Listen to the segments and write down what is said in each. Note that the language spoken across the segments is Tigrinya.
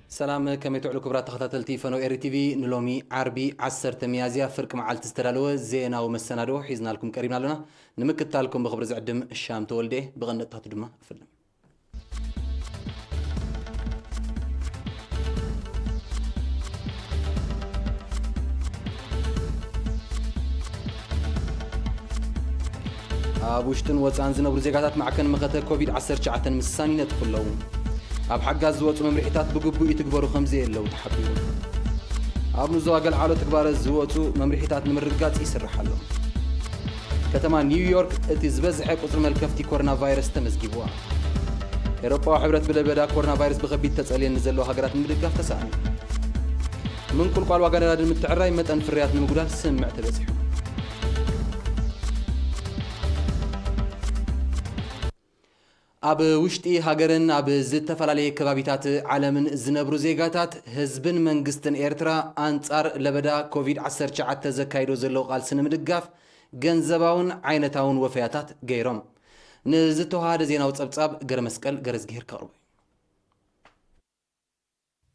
ሰላም፣ ከመይ ትውዕሉ ክቡራት ተኸታተልቲ ፈነው ኤሪ ቲቪ? ንሎሚ ዓርቢ ዓሰርተ ሚያዝያ ፍርቂ መዓልቲ ዝተዳለወ ዜናዊ መሰናድኦ ሒዝናልኩም ቀሪብና ኣለና። ንምክትታልኩም ብኽብሪ ዝዕድም ሻም ተወልደ፣ ብቐንደጥታቱ ድማ እፍልም። ኣብ ውሽጥን ወፃን ዝነብሩ ዜጋታት ማዕከን መኸተ ኮቪድ ዓሰርተ ትሽዓተ ምስሳን ይነጥፉ ኣለዉ። ኣብ ሓጋዝ ዝወፁ መምርሒታት ብግቡእ ይትግበሩ ከም ዘየለዉ ተሓቢሩ። ኣብ ምዝዋ ገልዓሎ ትግባረ ዝወፁ መምርሒታት ንምርግጋፅ ይስራሕ ኣሎ። ከተማ ኒውዮርክ እቲ ዝበዝሐ ቁፅሪ መልከፍቲ ኮሮና ቫይረስ ተመዝጊብዋ። ኤውሮጳዊ ሕብረት ብለበዳ ኮሮና ቫይረስ ብኸቢድ ተጸልየን ንዘለዋ ሃገራት ንምድጋፍ ተሳእኑ። ምንቁልቋል ዋጋ ነዳዲ ንምትዕራይ መጠን ፍርያት ንምጉዳል ስምምዕ ተበጺሑ። ኣብ ውሽጢ ሃገርን ኣብ ዝተፈላለየ ከባቢታት ዓለምን ዝነብሩ ዜጋታት፣ ህዝብን መንግስትን ኤርትራ ኣንጻር ለበዳ ኮቪድ ዓሰርተ ትሽዓተ ዘካይዶ ዘለዉ ቃልሲ ንምድጋፍ ገንዘባውን ዓይነታውን ወፈያታት ገይሮም። ንዝተዋሃደ ዜናዊ ጸብጻብ ገረመስቀል ገረዝግሄር ከቕርቦ እዩ።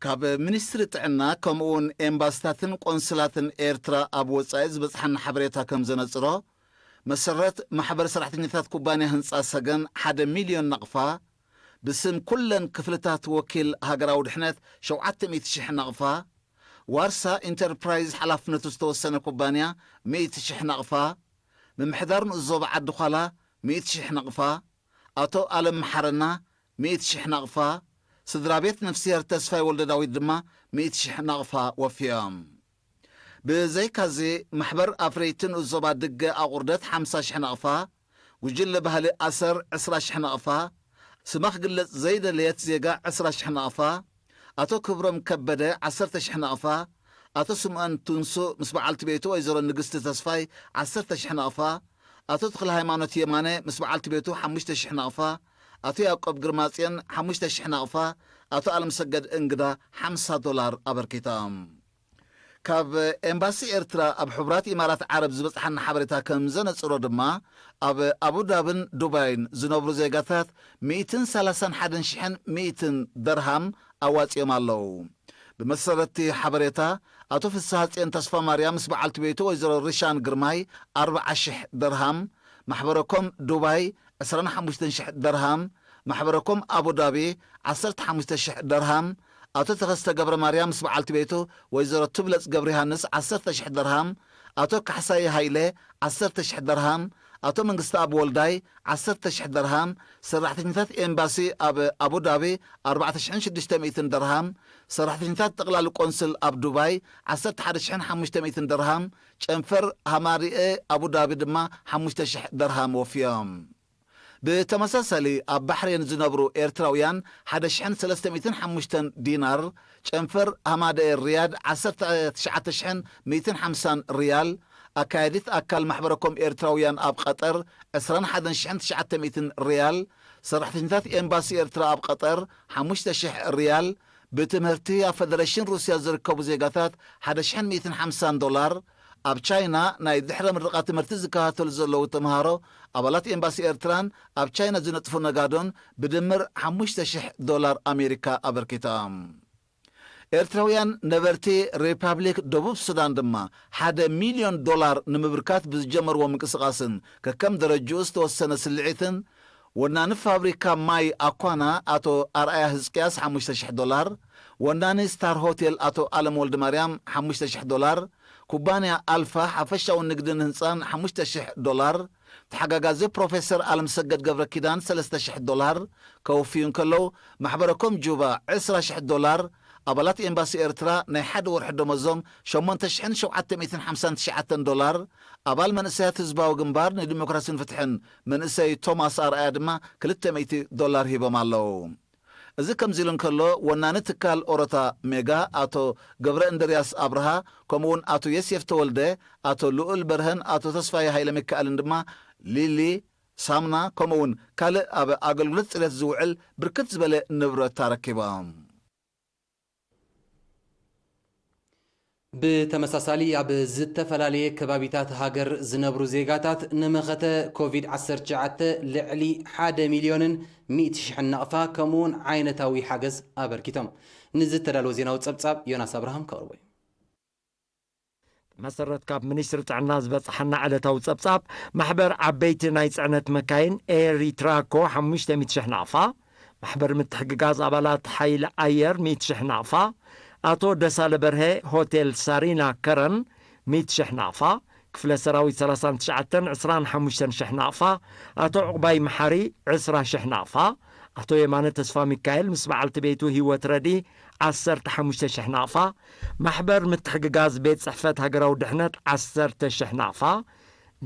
ካብ ሚኒስትሪ ጥዕና ከምኡውን ኤምባስታትን ቆንስላትን ኤርትራ ኣብ ወጻኢ ዝበጽሓና ሓበሬታ ከም ዘነጽሮ፣ መሰረት ማሕበር ሰራሕተኛታት ኩባንያ ህንጻ ሰገን ሓደ ሚልዮን ናቕፋ፣ ብስም ኩለን ክፍልታት ወኪል ሃገራዊ ድሕነት ሸውዓተ ሚእቲ ሽሕ ናቕፋ፣ ዋርሳ ኢንተርፕራይዝ ሓላፍነቱ ዝተወሰነ ኩባንያ ሚእቲ ሽሕ ናቕፋ፣ ምምሕዳር ንኡስ ዞባ ዓዲ ዃላ ሚእቲ ሽሕ ናቕፋ፣ ኣቶ ኣለም መሓረና ሚእቲ ሽሕ ናቕፋ፣ ስድራ ቤት ነፍስሄር ተስፋይ ወልደ ዳዊት ድማ ሚእቲ ሽሕ ናቕፋ ወፍዮም። ብዘይካዚ፣ ማሕበር ኣፍረይቲ ንኡስ ዞባ ድገ ኣቑርደት ሓምሳ ሽሕ ናቕፋ፣ ጉጅለ ባህሊ ኣሰር ዕስራ ሽሕ ናቕፋ፣ ስማ ክግለጽ ዘይደለየት ዜጋ ዕስራ ሽሕ ናቕፋ፣ ኣቶ ክብሮም ከበደ ዓሰርተ ሽሕ ናቕፋ፣ ኣቶ ስምኦን ትንሱ ምስ በዓልቲ ቤቱ ወይዘሮ ንግስቲ ተስፋይ ዓሰርተ ሽሕ ናቕፋ፣ ኣቶ ተኽለ ሃይማኖት የማነ ምስ በዓልቲ ቤቱ ሓሙሽተ ሽሕ ናቕፋ፣ ኣቶ ያዕቆብ ግርማጽዮን ሓሙሽተ ሽሕ ናቕፋ፣ ኣቶ ኣለምሰገድ እንግዳ ሓምሳ ዶላር ኣበርኪቶም። ካብ ኤምባሲ ኤርትራ ኣብ ሕቡራት ኢማራት ዓረብ ዝበጽሓና ሓበሬታ ከም ዘነጽሮ ድማ፣ ኣብ ኣቡዳብን ዱባይን ዝነብሩ ዜጋታት ሚእትን ሰላሳን ሓደን ሽሕን ሚእትን ደርሃም ኣዋጺኦም ኣለዉ። ብመሰረት እቲ ሓበሬታ፣ ኣቶ ፍስሃጽዮን ተስፋ ማርያም ምስ በዓልቲ ቤቱ ወይዘሮ ሪሻን ግርማይ ኣርብዓ ሽሕ ደርሃም፣ ማሕበረኮም ዱባይ ዕስራን ሓሙሽተን ሽሕ ደርሃም፣ ማሕበረኮም ኣቡዳቢ ዓሰርተ ሓሙሽተ ሽሕ ደርሃም፣ ኣቶ ተኸስተ ገብረ ማርያም ምስ በዓልቲ ቤቱ ወይዘሮ ትብለጽ ገብረ ዮሃንስ ዓሰርተ ሽሕ ደርሃም፣ ኣቶ ካሕሳይ ሃይለ ዓሰርተ ሽሕ ደርሃም፣ ኣቶ መንግስተኣብ ወልዳይ ዓሰርተ ሽሕ ደርሃም፣ ሰራሕተኛታት ኤምባሲ ኣብ ኣቡዳቢ ኣርባዕተ ሽሕን ሽዱሽተ ሚእትን ደርሃም፣ ሰራሕተኛታት ጠቕላሊ ቆንስል ኣብ ዱባይ ዓሰርተ ሓደ ሽሕን ሓሙሽተ ሚእትን ደርሃም፣ ጨንፈር ሃማሪኤ ኣቡዳቢ ድማ ሓሙሽተ ሽሕ ደርሃም ወፍዮም። ብተመሳሳሊ፣ ኣብ ባሕሬን ዝነብሩ ኤርትራውያን ሓደ ሽሕን ሰለስተ ሚእትን ሓሙሽተን ዲናር፣ ጨንፈር ሃማደኤ ሪያድ ዓሰርተ ትሽዓተ ሽሕን ሚእትን ሓምሳን ሪያል፣ ኣካያዲት ኣካል ማሕበረኮም ኤርትራውያን ኣብ ቀጠር ዕስራን ሓደን ሽሕን ትሽዓተ ሚእትን ሪያል፣ ሰራሕተኛታት ኤምባሲ ኤርትራ ኣብ ቀጠር ሓሙሽተ ሽሕ ሪያል፣ ብትምህርቲ ኣብ ፈደረሽን ሩስያ ዝርከቡ ዜጋታት ሓደ ሽሕን ሚእትን ሓምሳን ዶላር፣ ኣብ ቻይና ናይ ድሕረ ምርቓ ትምህርቲ ዝከታተሉ ዘለዉ ተምሃሮ፣ ኣባላት ኤምባሲ ኤርትራን ኣብ ቻይና ዝነጥፉ ነጋዶን ብድምር ሓሙሽተ ሽሕ ዶላር ኣሜሪካ ኣበርኪቶም። ኤርትራውያን ነበርቲ ሪፓብሊክ ደቡብ ሱዳን ድማ ሓደ ሚልዮን ዶላር ንምብርካት ብዝጀመርዎ ምንቅስቓስን ከከም ደረጅኡ ዝተወሰነ ስልዒትን፣ ወናኒ ፋብሪካ ማይ ኣኳና ኣቶ ኣርኣያ ህዝቅያስ ሓሙሽተ ሽሕ ዶላር፣ ወናኒ ስታር ሆቴል ኣቶ ኣለም ወልደማርያም ሓሙሽተ ሽሕ ዶላር፣ ኩባንያ ኣልፋ ሓፈሻዊ ንግድን ህንፃን ሓሙሽተ ሽሕ ዶላር፣ ተሓጋጋዚ ፕሮፌሰር ኣለምሰገድ ገብረ ኪዳን ሰለስተ ሽሕ ዶላር ከወፍዩ እንከለዉ፣ ማሕበረኮም ጁባ ዕስራ ሽሕ ዶላር፣ ኣባላት ኤምባሲ ኤርትራ ናይ ሓደ ወርሒ ደመዞም ሸሞንተ ሽሕን ሸውዓተ ሚእትን ሓምሳን ትሽዓተን ዶላር፣ ኣባል መንእሰያት ህዝባዊ ግንባር ንዲሞክራሲን ፍትሕን መንእሰይ ቶማስ ኣርኣያ ድማ ክልተ ሚእቲ ዶላር ሂቦም ኣለዉ። እዚ ከምዚ ኢሉ እንከሎ፣ ወናኒ ትካል ኦሮታ ሜጋ ኣቶ ገብረ እንድርያስ ኣብርሃ፣ ከምኡውን ኣቶ የሴፍ ተወልደ፣ ኣቶ ልኡል በርሀን ኣቶ ተስፋዬ ሃይለ ሚካኤልን ድማ ሊሊ፣ ሳምና፣ ከምኡውን ካልእ ኣብ ኣገልግሎት ጽሬት ዝውዕል ብርክት ዝበለ ንብረት ኣረኪቦም። ብተመሳሳሊ ኣብ ዝተፈላለየ ከባቢታት ሃገር ዝነብሩ ዜጋታት ንመኸተ ኮቪድ ዓሰርተ ትሽዓተ ልዕሊ ሓደ ሚልዮንን ሚእቲ ሽሕን ናቕፋ ከምኡውን ዓይነታዊ ሓገዝ ኣበርኪቶም። ንዝተዳለወ ዜናዊ ጸብጻብ ዮናስ ኣብርሃም ከቕርቦ እዩ። ብመሰረት ካብ ሚኒስትሪ ጥዕና ዝበጽሓና ዕለታዊ ጸብጻብ፣ ማሕበር ዓበይቲ ናይ ጽዕነት መካይን ኤሪትራኮ ሓሙሽተ ሚእቲ ሽሕ ናቕፋ፣ ማሕበር ምትሕግጋዝ ኣባላት ሓይሊ ኣየር ሚእቲ ሽሕ ናቕፋ፣ ኣቶ ደሳለ በርሀ ሆቴል ሳሪና ከረን ሚእቲ ሽሕ ናቕፋ፣ ክፍለ ሰራዊት ሰላሳን ትሽዓተን ዕስራን ሓሙሽተን ሽሕ ናቕፋ፣ ኣቶ ዕቑባይ መሓሪ ዕስራ ሽሕ ናቕፋ፣ ኣቶ የማነ ተስፋ ሚካኤል ምስ በዓልቲ ቤቱ ህይወት ረዲ ዓሰርተ ሓሙሽተ ሽሕ ናቕፋ፣ ማሕበር ምትሕግጋዝ ቤት ጽሕፈት ሃገራዊ ድሕነት ዓሰርተ ሽሕ ናቕፋ፣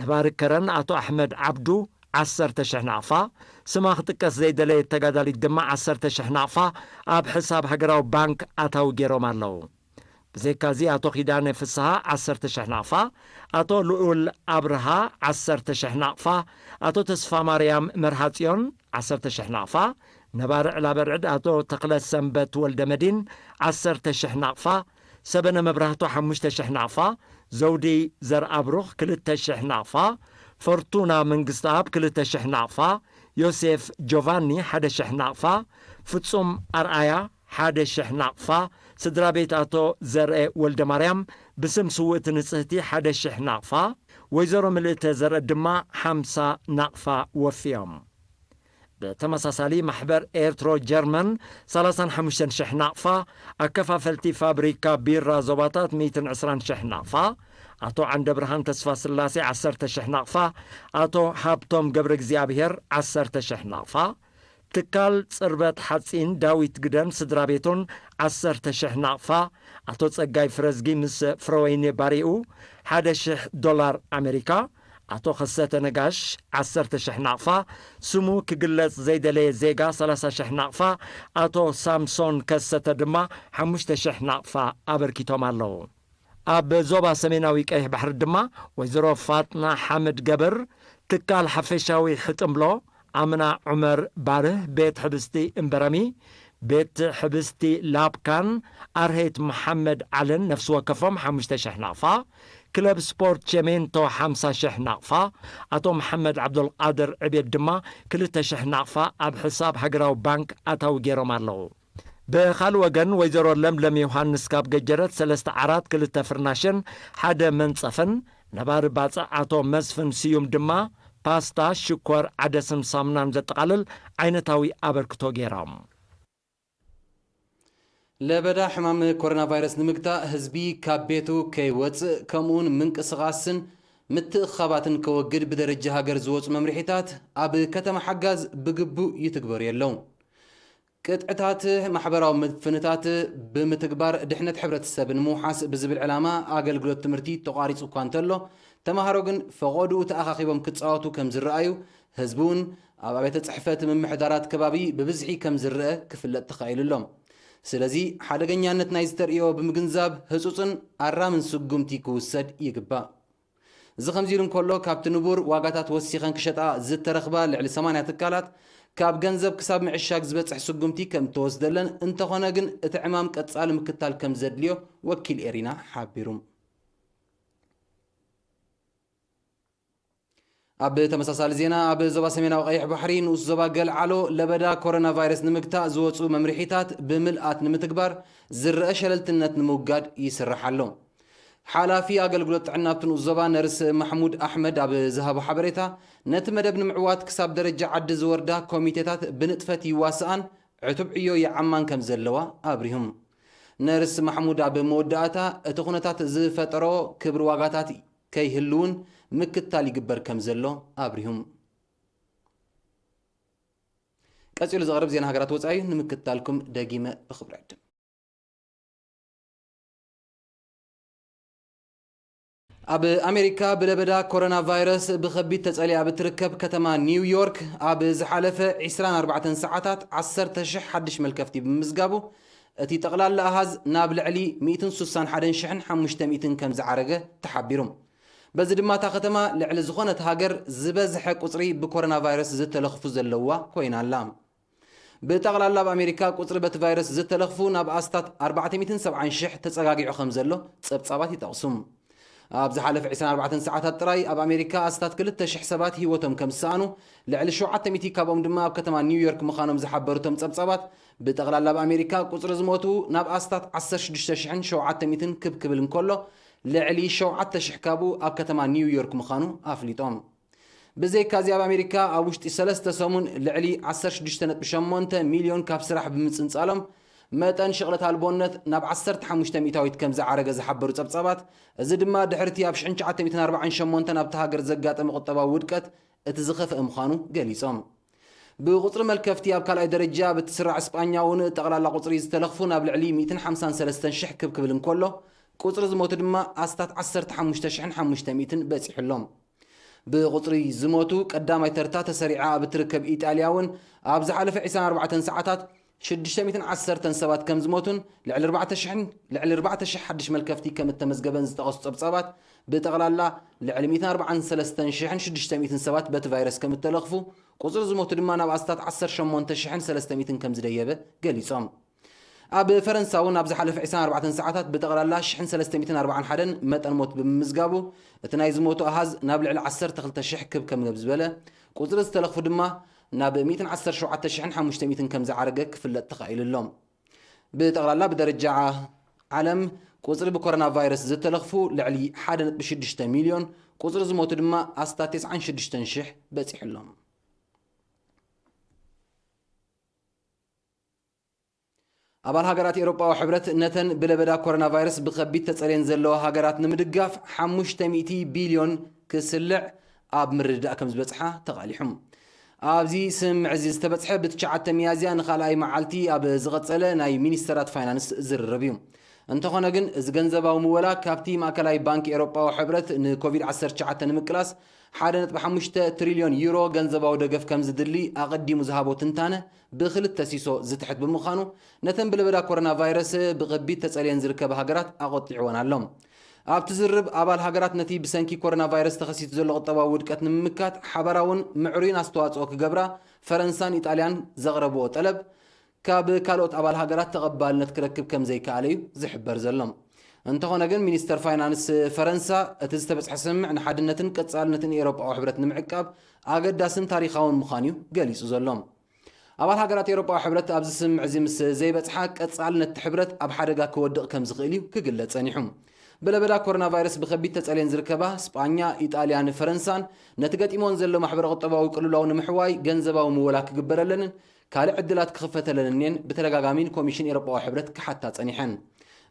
ነባሪ ከረን ኣቶ ኣሕመድ ዓብዱ ዓሰርተ ሽሕ ናቕፋ፣ ስማ ክጥቀስ ዘይደለየት ተጋዳሊት ድማ ዓሰርተ ሽሕ ናቕፋ ኣብ ሕሳብ ሃገራዊ ባንክ ኣታዊ ገይሮም ኣለዉ። ብዘይካዚ ኣቶ ኪዳነ ፍስሃ ዓሰርተ ሽሕ ናቕፋ፣ ኣቶ ልኡል ኣብርሃ ዓሰርተ ሽሕ ናቕፋ፣ ኣቶ ተስፋ ማርያም መርሃጽዮን ዓሰርተ ሽሕ ናቕፋ፣ ነባሪ ዕላበርዕድ ኣቶ ተኽለ ሰንበት ወልደ መዲን ዓሰርተ ሽሕ ናቕፋ፣ ሰበነ መብራህቱ ሓሙሽተ ሽሕ ናቕፋ፣ ዘውዲ ዘርኣብሩኽ ክልተ ሽሕ ናቕፋ፣ ፈርቱና መንግስተኣብ ክልተ ሽሕ ናቕፋ፣ ዮሴፍ ጆቫኒ ሓደ ሽሕ ናቕፋ፣ ፍጹም ኣርኣያ ሓደ ሽሕ ናቕፋ፣ ስድራ ቤት ኣቶ ዘርኤ ወልደማርያም ብስም ስውእቲ ንጽህቲ ሓደ ሽሕ ናቕፋ፣ ወይዘሮ ምልእተ ዘርአ ድማ ሓምሳ ናቕፋ ወፍዮም። ብተመሳሳሊ ማሕበር ኤርትሮ ጀርመን ሰላሳን ሓሙሽተን ሽሕ ናቕፋ፣ ኣከፋፈልቲ ፋብሪካ ቢራ ዞባታት ሚእትን ዕስራን ሽሕ ናቕፋ፣ ኣቶ ዓንደብርሃን ተስፋ ስላሴ ዓሰርተ ሽሕ ናቕፋ፣ ኣቶ ሃብቶም ገብረ እግዚኣብሔር ዓሰርተ ሽሕ ናቕፋ፣ ትካል ጽርበት ሓጺን ዳዊት ግደን ስድራ ቤቱን ዓሰርተ ሽሕ ናቕፋ፣ ኣቶ ጸጋይ ፍረዝጊ ምስ ፍረወይኒ ባሪኡ ሓደ ሽሕ ዶላር ኣሜሪካ፣ ኣቶ ከሰተ ነጋሽ ዓሰርተ ሽሕ ናቕፋ፣ ስሙ ክግለጽ ዘይደለየ ዜጋ ሰላሳ ሽሕ ናቕፋ፣ ኣቶ ሳምሶን ከሰተ ድማ ሓሙሽተ ሽሕ ናቕፋ ኣበርኪቶም ኣለዉ። ኣብ ዞባ ሰሜናዊ ቀይሕ ባሕሪ ድማ ወይዘሮ ፋጥና ሓምድ ገብር፣ ትካል ሓፈሻዊ ሕጥምሎ ኣምና ዑመር ባርህ፣ ቤት ሕብስቲ እምበረሚ፣ ቤት ሕብስቲ ላብካን ኣርሄት መሓመድ ዓልን ነፍሲ ወከፎም ሓሙሽተ ሽሕ ናቕፋ፣ ክለብ ስፖርት ቸሜንቶ ሓምሳ ሽሕ ናቕፋ፣ ኣቶ መሓመድ ዓብዱልቃድር ዕቤድ ድማ ክልተ ሽሕ ናቕፋ ኣብ ሕሳብ ሃገራዊ ባንክ ኣታዊ ገይሮም ኣለዉ። ብኻልእ ወገን ወይዘሮ ለምለም ዮሃንስ ካብ ገጀረት ሰለስተ ዓራት ክልተ ፍርናሽን ሓደ መንጸፍን፣ ነባሪ ባጽዕ ኣቶ መስፍን ስዩም ድማ ፓስታ፣ ሽኮር፣ ዓደስን ሳሙናን ዘጠቓልል ዓይነታዊ ኣበርክቶ ገይሮም። ለበዳ ሕማም ኮሮና ቫይረስ ንምግታእ ህዝቢ ካብ ቤቱ ከይወፅእ ከምኡውን ምንቅስቓስን ምትእኽኻባትን ከወግድ ብደረጃ ሃገር ዝወፁ መምርሒታት ኣብ ከተማ ሓጋዝ ብግቡእ ይትግበሩ የለውን። ቅጥዕታት ማሕበራዊ ምፍንታት ብምትግባር ድሕነት ሕብረተሰብ ንምውሓስ ብዝብል ዕላማ ኣገልግሎት ትምህርቲ ተቋሪፁ እኳ እንተሎ፣ ተምሃሮ ግን ፈቐድኡ ተኣኻኺቦም ክፃወቱ ከም ዝረኣዩ፣ ህዝቢ እውን ኣብ ኣብያተ ፅሕፈት ምምሕዳራት ከባቢ ብብዝሒ ከም ዝረአ ክፍለጥ ተኻኢሉ ኣሎ። ስለዚ ሓደገኛነት ናይ ዝተርእዮ ብምግንዛብ ህፁፅን ኣራምን ስጉምቲ ክውሰድ ይግባእ። እዚ ከምዚ ኢሉ እንከሎ፣ ካብቲ ንቡር ዋጋታት ወሲኸን ክሸጣ ዝተረኽባ ልዕሊ ሰማንያ ትካላት ካብ ገንዘብ ክሳብ ምዕሻግ ዝበፅሕ ስጉምቲ ከም እተወስደለን፣ እንተኾነ ግን እቲ ዕማም ቀፃሊ ምክታል ከም ዘድልዮ ወኪል ኤሪና ሓቢሩ። ኣብ ተመሳሳሊ ዜና፣ ኣብ ዞባ ሰሜናዊ ቀይሕ ባሕሪ ንኡስ ዞባ ገልዓሎ ለበዳ ኮሮና ቫይረስ ንምግታእ ዝወፁ መምርሒታት ብምልኣት ንምትግባር ዝረአ ሸለልትነት ንምውጋድ ይስራሕ ኣሎ። ሓላፊ ኣገልግሎት ጥዕና ኣብቲ ንኡስ ዞባ ነርስ ማሕሙድ ኣሕመድ ኣብ ዝሃቦ ሓበሬታ፣ ነቲ መደብ ንምዕዋት ክሳብ ደረጃ ዓዲ ዝወርዳ ኮሚቴታት ብንጥፈት ይዋስኣን ዕቱብ ዕዮ ይዓማን ከም ዘለዋ ኣብሪሁም። ነርስ ማሕሙድ ኣብ መወዳእታ፣ እቲ ኩነታት ዝፈጠሮ ክብሪ ዋጋታት ከይህልውን ምክታል ይግበር ከም ዘሎ ኣብሪሁም። ቀጺሉ ዝቐርብ ዜና ሃገራት ወጻኢ እዩ። ንምክትታልኩም ደጊመ ብኽብሪ ዕድም። ኣብ ኣሜሪካ ብለበዳ ኮሮና ቫይረስ ብኸቢድ ተጸሊኣ ብትርከብ ከተማ ኒው ዮርክ፣ ኣብ ዝሓለፈ ዕስራን ኣርባዕተን ሰዓታት ዓሰርተ ሽሕ ሓድሽ መልከፍቲ ብምምዝጋቡ፣ እቲ ጠቕላላ ኣሃዝ ናብ ልዕሊ ሚእትን ስሳን ሓደን ሽሕን ሓሙሽተ ሚእትን ከም ዝዓረገ ተሓቢሩ። በዚ ድማ እታ ከተማ ልዕሊ ዝኾነት ሃገር ዝበዝሐ ቁጽሪ ብኮሮና ቫይረስ ዝተለኽፉ ዘለውዋ ኮይና ኣላ። ብጠቕላላ ኣብ ኣሜሪካ ቁጽሪ በቲ ቫይረስ ዝተለኽፉ ናብ ኣስታት ኣርባዕተ ሚእትን ሰብዓን ሽሕ ተጸጋጊዑ ከም ዘሎ ጸብጻባት ይጠቕሱ። ኣብ ዝሓለፈ ዕስራን ኣርባዕተን ሰዓታት ጥራይ ኣብ ኣሜሪካ ኣስታት ክልተ ሽሕ ሰባት ህይወቶም ከም ዝሰኣኑ፣ ልዕሊ ሸውዓተ ሚእቲ ካብኦም ድማ ኣብ ከተማ ኒውዮርክ ምዃኖም ዝሓበሩ እቶም ጸብጻባት፣ ብጠቕላላ ኣብ ኣሜሪካ ቁጽሪ ዝሞቱ ናብ ኣስታት ዓሰርተ ሽዱሽተ ሽሕን ሸውዓተ ሚእትን ክብ ክብል እንከሎ፣ ልዕሊ ሸውዓተ ሽሕ ካብኡ ኣብ ከተማ ኒውዮርክ ምዃኑ ኣፍሊጦም። ብዘይካዚ ኣብ ኣሜሪካ ኣብ ውሽጢ ሰለስተ ሰሙን ልዕሊ ዓሰርተ ሽዱሽተ ነጥቢ ሸሞንተ ሚልዮን ካብ ስራሕ ብምጽንጻሎም፣ መጠን ሽቕለት ኣልቦነት ናብ ዓሰርተ ሓሙሽተ ሚእታዊት ከም ዝዓረገ ዝሓበሩ ጸብጻባት፣ እዚ ድማ ድሕርቲ ኣብ ሽሕን ትሽዓተ ሚእትን ኣርባዓን ሸሞንተን ኣብታ ሃገር ዘጋጠመ ቁጠባዊ ውድቀት እቲ ዝኸፍአ ምዃኑ ገሊጾም። ብቁጽሪ መልከፍቲ ኣብ ካልኣይ ደረጃ ብትስራዕ እስጳኛ እውን ጠቕላላ ቁጽሪ ዝተለኽፉ ናብ ልዕሊ ሚእትን ሓምሳን ሰለስተን ሽሕ ክብ ክብል እንከሎ፣ ቁጽሪ ዝሞቱ ድማ ኣስታት ዓሰርተ ሓሙሽተ ሽሕን ሓሙሽተ ሚእትን በጺሑ ኣሎ። ብቁጽሪ ዝሞቱ ቀዳማይ ተርታ ተሰሪዓ ኣብ እትርከብ ኢጣልያ እውን ኣብ ዝሓለፈ ዕስራን ኣርባዕተን ሰዓታት ሽዱሽተ ሚእትን ዓሰርተን ሰባት ከም ዝሞቱን ልዕሊ ኣርባዕተ ሽሕን ልዕሊ ኣርባዕተ ሽሕ ሓድሽ መልከፍቲ ከም እተመዝገበን ዝጠቐሱ ጸብጻባት፣ ብጠቕላላ ልዕሊ ሚእትን ኣርባዓን ሰለስተን ሽሕን ሽዱሽተ ሚእትን ሰባት በቲ ቫይረስ ከም እተለኽፉ፣ ቁጽሪ ዝሞቱ ድማ ናብ ኣስታት ዓሰርተ ሸሞንተ ሽሕን ሰለስተ ሚእትን ከም ዝደየበ ገሊጾም። ኣብ ፈረንሳ እውን ኣብ ዝሓለፈ ዕስራን ኣርባዕተን ሰዓታት ብጠቕላላ ሽሕን ሰለስተ ሚእትን ኣርባዓን ሓደን መጠን ሞት ብምምዝጋቡ፣ እቲ ናይ ዝሞቱ ኣሃዝ ናብ ልዕሊ ዓሰርተ ክልተ ሽሕ ክብ ከም ዝበለ፣ ቁጽሪ ዝተለኽፉ ድማ ናብ ሚእትን ዓሰርተ ሸውዓተ ሽሕን ሓሙሽተ ሚእትን ከም ዝዓረገ ክፍለጥ ተኻኢሉ ኣሎ። ብጠቕላላ ብደረጃ ዓለም ቁጽሪ ብኮሮና ቫይረስ ዝተለኽፉ ልዕሊ ሓደ ነጥቢ ሽዱሽተ ሚልዮን፣ ቁጽሪ ዝሞቱ ድማ ኣስታት ተስዓን ሽዱሽተን ሽሕ በጺሑ ኣሎ። ኣባል ሃገራት ኤውሮጳዊ ሕብረት ነተን ብለበዳ ኮሮና ቫይረስ ብኸቢድ ተጸልየን ዘለዋ ሃገራት ንምድጋፍ ሓሙሽተ ሚእቲ ቢልዮን ክስልዕ ኣብ ምርድዳእ ከም ዝበጽሓ ተቓሊሑ። ኣብዚ ስምምዕ እዚ ዝተበጽሐ ብትሽዓተ ሚያዝያ ንኻልኣይ መዓልቲ ኣብ ዝቐጸለ ናይ ሚኒስተራት ፋይናንስ ዝርርብ እዩ። እንተኾነ ግን፣ እዚ ገንዘባዊ ምወላ ካብቲ ማእከላይ ባንክ ኤውሮጳዊ ሕብረት ንኮቪድ ዓሰርተ ትሽዓተ ንምቅላስ ሓደ ነጥቢ ሓሙሽተ ትሪልዮን ዩሮ ገንዘባዊ ደገፍ ከም ዝድሊ ኣቐዲሙ ዝሃቦ ትንታነ ብክልተ ሲሶ ዝትሕት ብምዃኑ፣ ነተን ብለበዳ ኮሮና ቫይረስ ብኸቢድ ተጸልየን ዝርከባ ሃገራት ኣቖጢዕወን ኣሎ። ኣብቲ ዝርርብ፣ ኣባል ሃገራት ነቲ ብሰንኪ ኮሮና ቫይረስ ተኸሲቱ ዘሎ ቁጠባዊ ውድቀት ንምምካት ሓባራውን ምዕሩይን ኣስተዋጽኦ ክገብራ ፈረንሳን ኢጣልያን ዘቕረብኦ ጠለብ፣ ካብ ካልኦት ኣባል ሃገራት ተቐባልነት ክረክብ ከም ዘይከኣለ እዩ ዝሕበር ዘሎ። እንተኾነ ግን፣ ሚኒስተር ፋይናንስ ፈረንሳ፣ እቲ ዝተበጽሐ ስምምዕ ንሓድነትን ቀጻልነትን ኤውሮጳዊ ሕብረት ንምዕቃብ ኣገዳስን ታሪኻውን ምዃኑ እዩ ገሊጹ ዘሎ። ኣባል ሃገራት ኤውሮጳዊ ሕብረት ኣብዚ ስምምዕ እዚ ምስ ዘይበጽሓ፣ ቀጻልነት እቲ ሕብረት ኣብ ሓደጋ ክወድቕ ከም ዝኽእል እዩ ክግለጽ ጸኒሑ። ብለበዳ ኮሮና ቫይረስ ብኸቢድ ተጸልየን ዝርከባ ስጳኛ፣ ኢጣልያን ፈረንሳን፣ ነቲ ገጢሞን ዘሎ ማሕበረ ቁጠባዊ ቅልውላው ንምሕዋይ ገንዘባዊ ምወላ ክግበረለንን ካልእ ዕድላት ክኽፈተለንን እየን ብተደጋጋሚ ንኮሚሽን ኤውሮጳዊ ሕብረት ክሓታ ጸኒሐን።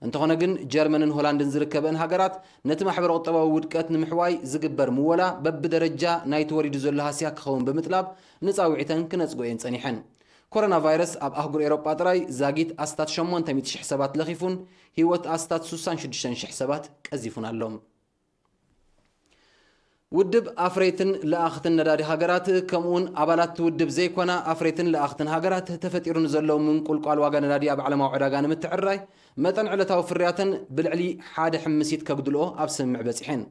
እንተኾነ ግን፣ ጀርመንን ሆላንድን ዝርከበን ሃገራት ነቲ ማሕበረ ቁጠባዊ ውድቀት ንምሕዋይ ዝግበር ምወላ በብደረጃ ናይቲ ወሪዱ ዘሎ ሃስያ ክኸውን ብምጥላብ ንጻውዒተን ክነጽጎ እየን ጸኒሐን። ኮሮና ቫይረስ ኣብ ኣህጉር ኤውሮጳ ጥራይ ዛጊት ኣስታት ሸሞንተ ሚእቲ ሽሕ ሰባት ለኺፉን ህይወት ኣስታት ሱሳን ሽዱሽተን ሽሕ ሰባት ቀዚፉን ኣሎ። ውድብ ኣፍረይትን ለኣኽትን ነዳዲ ሃገራት፣ ከምኡውን ኣባላት እቲ ውድብ ዘይኮና ኣፍረይትን ለኣኽትን ሃገራት፣ ተፈጢሩ ንዘሎ ምንቁልቋል ዋጋ ነዳዲ ኣብ ዓለማዊ ዕዳጋ ንምትዕርራይ፣ መጠን ዕለታዊ ፍርያተን ብልዕሊ ሓደ ሕምሲት ከጉድልኦ ኣብ ስምምዕ በጺሐን።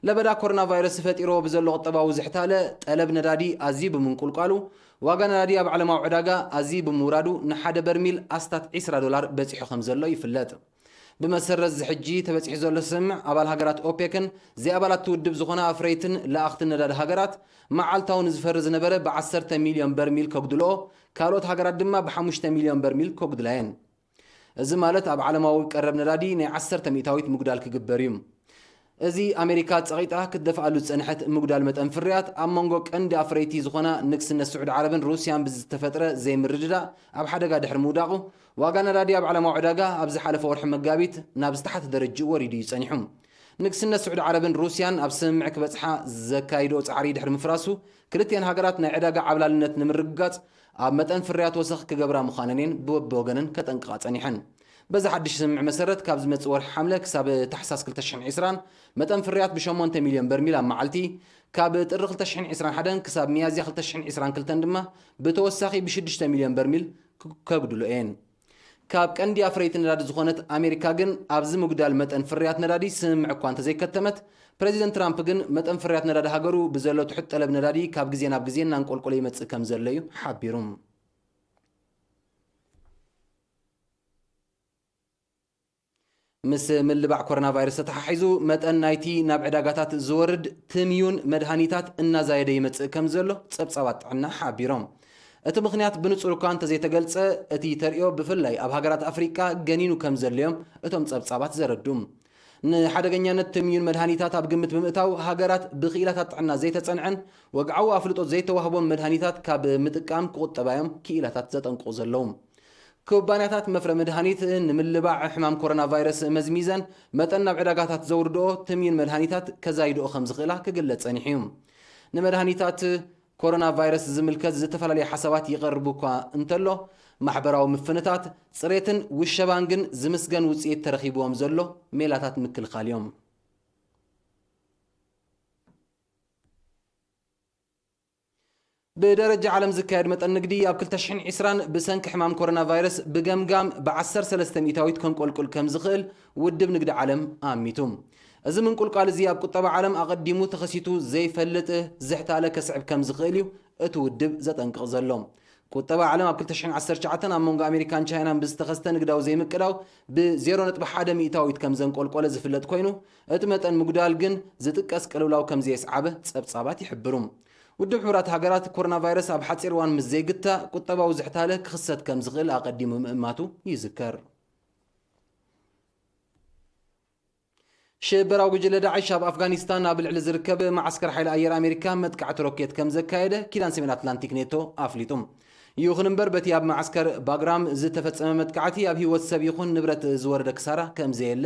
ለበዳ ኮሮና ቫይረስ ፈጢርዎ ብዘሎ ቁጠባዊ ዝሕታለ፣ ጠለብ ነዳዲ ኣዝዩ ብምንቁልቋሉ፣ ዋጋ ነዳዲ ኣብ ዓለማዊ ዕዳጋ ኣዝዩ ብምውራዱ፣ ንሓደ በርሚል ኣስታት ዒስራ ዶላር በጺሑ ከም ዘሎ ይፍለጥ። ብመሰረት እዚ ሕጂ ተበጺሑ ዘሎ ስምምዕ፣ ኣባል ሃገራት ኦፔክን ዘይኣባላት እቲ ውድብ ዝኾና ኣፍረይትን ለኣኽትን ነዳዲ ሃገራት፣ መዓልታዊ ንዝፈሪ ዝነበረ ብዓሰርተ ሚልዮን በርሚል ከጉድልኦ፣ ካልኦት ሃገራት ድማ ብሓሙሽተ ሚልዮን በርሚል ከጉድላ እየን። እዚ ማለት፣ ኣብ ዓለማዊ ቀረብ ነዳዲ ናይ ዓሰርተ ሚእታዊት ምጉዳል ክግበር እዩ። እዚ፣ ኣሜሪካ ጸቒጣ ክትደፍኣሉ ዝጸንሐት ምጉዳል መጠን ፍርያት፣ ኣብ መንጎ ቀንዲ ኣፍረይቲ ዝኾና ንግስነት ስዑዲ ዓረብን ሩስያን ብዝተፈጥረ ዘይምርድዳእ ኣብ ሓደጋ ድሕሪ ምውዳቑ፣ ዋጋ ነዳዲ ኣብ ዓለማዊ ዕዳጋ ኣብ ዝሓለፈ ወርሒ መጋቢት ናብ ዝተሓተ ደረጅኡ ወሪዱ እዩ ጸኒሑ። ንግስነት ስዑዲ ዓረብን ሩስያን ኣብ ስምምዕ ክበጽሓ ዘካይድኦ ጻዕሪ ድሕሪ ምፍራሱ፣ ክልቲአን ሃገራት ናይ ዕዳጋ ዓብላልነት ንምርግጋጽ ኣብ መጠን ፍርያት ወሰኽ ክገብራ ምዃነን እየን ብወገነን ከጠንቅቓ ጸኒሐን። በዚ ሓድሽ ስምምዕ መሰረት፣ ካብ ዝመጽእ ወርሒ ሓምለ ክሳብ ታሕሳስ ክልተ ሽሕን ዕስራን፣ መጠን ፍርያት ብሸሞንተ ሚልዮን በርሚል ኣብ መዓልቲ፣ ካብ ጥሪ ክልተ ሽሕን ዕስራን ሓደን ክሳብ ሚያዝያ ክልተ ሽሕን ዕስራን ክልተን ድማ ብተወሳኺ ብሽዱሽተ ሚልዮን በርሚል ክ-፣ ከጉድሎ እየን። ካብ ቀንዲ ኣፍረይቲ ነዳዲ ዝኾነት ኣሜሪካ ግን፣ ኣብዚ ምጉዳል መጠን ፍርያት ነዳዲ ስምምዕ እኳ እንተዘይከተመት፣ ፕረዚደንት ትራምፕ ግን መጠን ፍርያት ነዳዲ ሃገሩ ብዘሎ ትሑት ጠለብ ነዳዲ ካብ ግዜ ናብ ግዜ እናንቆልቆለ ይመጽእ ከም ዘሎ እዩ ሓቢሩ። ምስ ምልባዕ ኮሮና ቫይረስ ተተሓሒዙ መጠን ናይቲ ናብ ዕዳጋታት ዝወርድ ትምዩን መድሃኒታት እናዛየደ ይመጽእ ከም ዘሎ ጸብጻባት ጥዕና ሓቢሮም። እቲ ምኽንያት ብንጹር እኳ እንተዘይተገልጸ፣ እቲ ተርእዮ ብፍላይ ኣብ ሃገራት ኣፍሪቃ ገኒኑ ከም ዘሎ'ዮም እቶም ጸብጻባት ዘረድኡ። ንሓደገኛነት ትምዩን መድሃኒታት ኣብ ግምት ብምእታው፣ ሃገራት ብክኢላታት ጥዕና ዘይተጸንዐን ወግዓዊ ኣፍልጦ ዘይተዋህቦም መድሃኒታት ካብ ምጥቃም ክቑጠባ'ዮም ክኢላታት ዘጠንቅቑ ዘለዉ። ኩባንያታት መፍረ መድሃኒት ንምልባዕ ሕማም ኮሮና ቫይረስ መዝሚዘን መጠን ናብ ዕዳጋታት ዘውርድኦ ትምዩን መድሃኒታት ከዛይድኦ ከም ዝኽእላ ክግለጽ ጸኒሑ እዩ። ንመድሃኒታት ኮሮና ቫይረስ ዝምልከት ዝተፈላለዩ ሓሳባት ይቐርቡ እኳ እንተሎ፣ ማሕበራዊ ምፍንታት፣ ጽሬትን ውሸባን ግን ዝምስገን ውጽኢት ተረኺብዎም ዘሎ ሜላታት ምክልኻል እዮም። ብደረጃ ዓለም ዝካየድ መጠን ንግዲ ኣብ ክልተ ሽሕን ዕስራን ብሰንኪ ሕማም ኮሮና ቫይረስ ብገምጋም ብ ዓሰርተ ሰለስተ ሚእታዊት ከንቆልቁል ከም ዝኽእል ውድብ ንግዲ ዓለም ኣሚቱ። እዚ ምንቁልቋል እዚ ኣብ ቁጠባ ዓለም ኣቐዲሙ ተኸሲቱ ዘይፈልጥ ዝሕታለ ከስዕብ ከም ዝኽእል እዩ እቲ ውድብ ዘጠንቅቕ ዘሎ። ቁጠባ ዓለም ኣብ ክልተ ሽሕን ዓሰርተ ትሽዓተን ኣብ መንጎ ኣሜሪካን ቻይናን ብዝተኸስተ ንግዳዊ ዘይምቅዳው ብ ዜሮ ነጥቢ ሓደ ሚእታዊት ከም ዘንቆልቆለ ዝፍለጥ ኮይኑ፣ እቲ መጠን ምጉዳል ግን ዝጥቀስ ቅልውላው ከም ዘየስዓበ ጸብጻባት ይሕብሩ። ውድብ ሕቡራት ሃገራት ኮሮና ቫይረስ ኣብ ሓጺር እዋን ምስ ዘይግታእ ቁጠባዊ ዝሕታለ ክኽሰት ከም ዝኽእል ኣቐዲሙ ምእማቱ ይዝከር። ሽበራዊ ጉጅለ ዳዕሽ ኣብ ኣፍጋኒስታን ኣብ ልዕሊ ዝርከብ መዓስከር ሓይሊ ኣየር ኣሜሪካ መጥቃዕቲ ሮኬት ከም ዘካየደ ኪዳን ሰሜን ኣትላንቲክ ኔቶ ኣፍሊጡ። ይኹን እምበር፣ በቲ ኣብ መዓስከር ባግራም ዝተፈጸመ መጥቃዕቲ ኣብ ህይወት ሰብ ይኹን ንብረት ዝወረደ ክሳራ ከም ዘየለ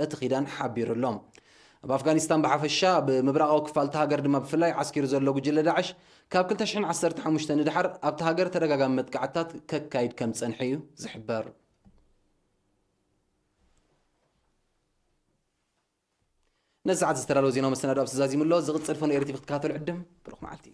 እቲ ኪዳን ሓቢሩ ኣሎ። ኣብ ኣፍጋኒስታን ብሓፈሻ፣ ኣብ ምብራቓዊ ክፋል እታ ሃገር ድማ ብፍላይ ዓስኪሩ ዘሎ ጉጅለ ዳዕሽ፣ ካብ ክልተ ሽሕን ዓሰርተ ሓሙሽተን ንድሓር ኣብታ ሃገር ተደጋጋሚ መጥቃዕትታት ከካይድ ከም ዝጸንሐ እዩ ዝሕበር። ነዚ ሰዓት ዝተዳለወ ዜናዊ መሰናዶ ኣብዚ ዛዚሙ ኣሎ። ዝቕጽል ፈነው ኤሪ ቲቪ ክትከታተሉ ዕድም። ብሩኽ መዓልቲ።